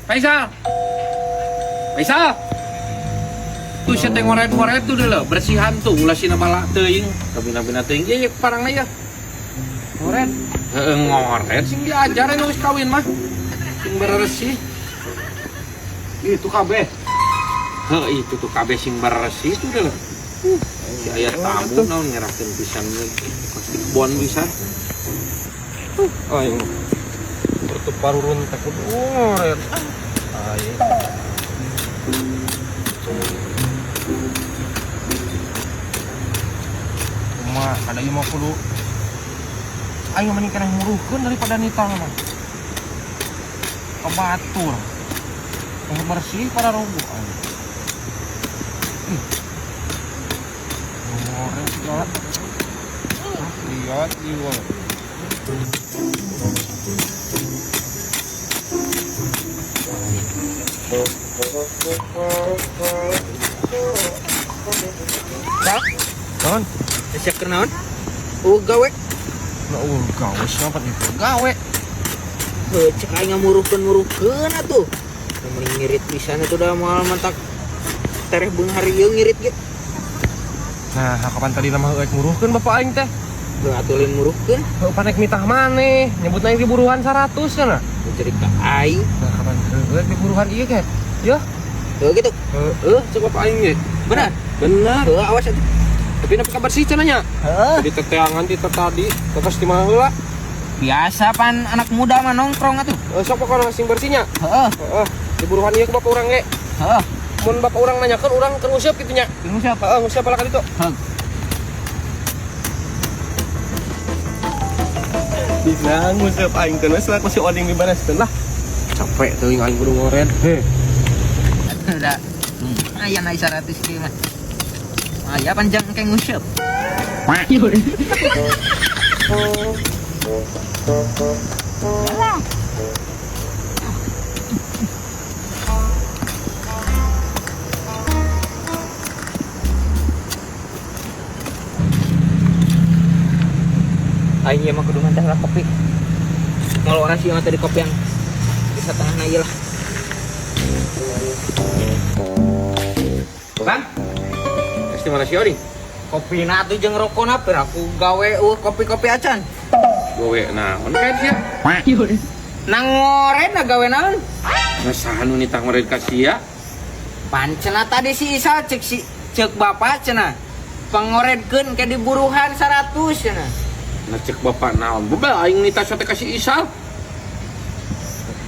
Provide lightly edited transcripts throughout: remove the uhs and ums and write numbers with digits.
Faisal. Faisal. Tuh sia teh ngoret-ngoret tuh deh bersihan tuh ulah sina bala teuing. Kabina-bina teuing ieu parangna ya. Ngoret. Heeh ngoret sing diajar anu geus kawin mah. Sing beresih. Itu kabeh. Heuh itu tuh kabeh sing beresih tuh deh. Si aya tamu naon nyerahkeun pisan pasti kebon pisan. Aing. Tutup parurun teh kudu ngoret. Aing. Mah, ada ieu mah kudu aing mending keneh muruhkeun daripada nitang mah. Ka batur. Yang bersih pada rubuh aing. Ih. Ngoret segala. Ah, lihat ieu. Sal, Naon? siap keur naon? Gawe. Nah, gawe siapa nih? Gawe. Heuh, cek aing ngamuruhkeun-muruhkeun atuh. Mending ngirit pisan atuh da moal mantak tereh beunghar ieu ngirit ge. Nah, kapan tadi nama heueuh muruhkeun bapak aing teh? Heuh atuh lain muruhkeun. Heueuh panek mitah maneh, nyebutna di buruhan 100 cenah. Cerita aing. Nah, kapan heueuh di buruhan ieu ge? Yeuh. Heuh gitu. Heueuh cek bapak aing ge. Benar. Bener. Heuh awas atuh. Tapi nepi ka bersih cenah nya. Heuh. Di teteangan di tadi, tetes di mana heula? Biasa pan anak muda mah nongkrong atuh. Heuh sok pokona sing bersihnya. Heeh. Heeh, di buruhan ieu ku bapak urang ge. Heeh. Mun bapak urang nanyakeun urang keur nguseup kitu nya. Bingung siapa? Heeh, nguseup lah ka ditu. Heuh. Bisa nguseup aing keun we ku si Oding dibereskeun lah. Capek teuing aing kudu ngoret. Heh. Udah. Lumayan naik 100 kieu mah. Aya panjang engke nguseup. Aing ieu mah kudu mantah lah kopi. Ngeluaran sih tadi kopi yang bisa tengah ieu lah. Bang. Geus di mana si Oding? Kopi na atuh jeung rokona pir aku gawe kopi-kopi acan. Gawe naon kae sia? Nang ngoren na gawe naon? Nah, saha nu nitah ngoret ka sia? Pan cenah tadi si Isal cek si cek bapak cenah. Pangoredkeun ke diburuhan 100 cenah. Nah cek bapak naon? Bebel aing nitah sote ka si Isal.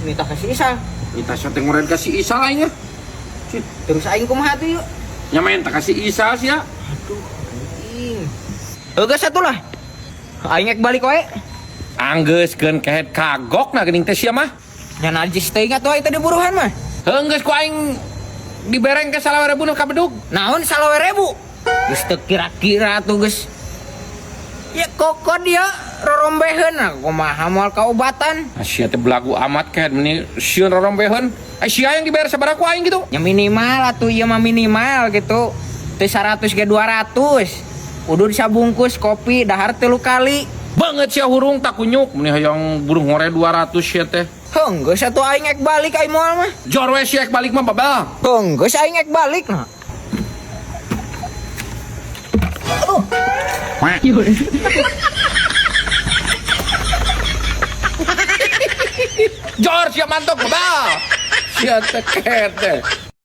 Nitah ka si Isal. Nitah sote ngored ka si Isal aing ah. Terus aing kumaha tuh yuk? Nya main tak kasih Isal sia. Aduh, anjing. Heuh geus atuh lah. Aing ek balik wae. Anggeuskeun kehet kagok nah geuning teh sia mah. Nya najis teuing atuh aing teh diburuhan mah. Heuh geus ku aing dibereng ke 20.000 nu ka bedug. Naon 20.000? Geus teu kira-kira atuh geus. Ya kokod ya rorombeheun nah kumaha moal kaobatan. Ah sia teh belagu amat kehet meni sieun rorombeheun. Ai sia yang dibayar sabaraha ku aing gitu. Ya minimal atuh ieu mah minimal gitu. Teu 100 ge 200. Udud sabungkus kopi dahar 3 kali. Banget sia hurung tak kunyuk meni hayang buruh ngore 200 sia teh. Heuh geus atuh aing ek balik aing moal mah. Jor we sia ek balik mah babal. Heuh geus aing ek balik nah. Jor sia mantok babal. Sia teh kehet teh.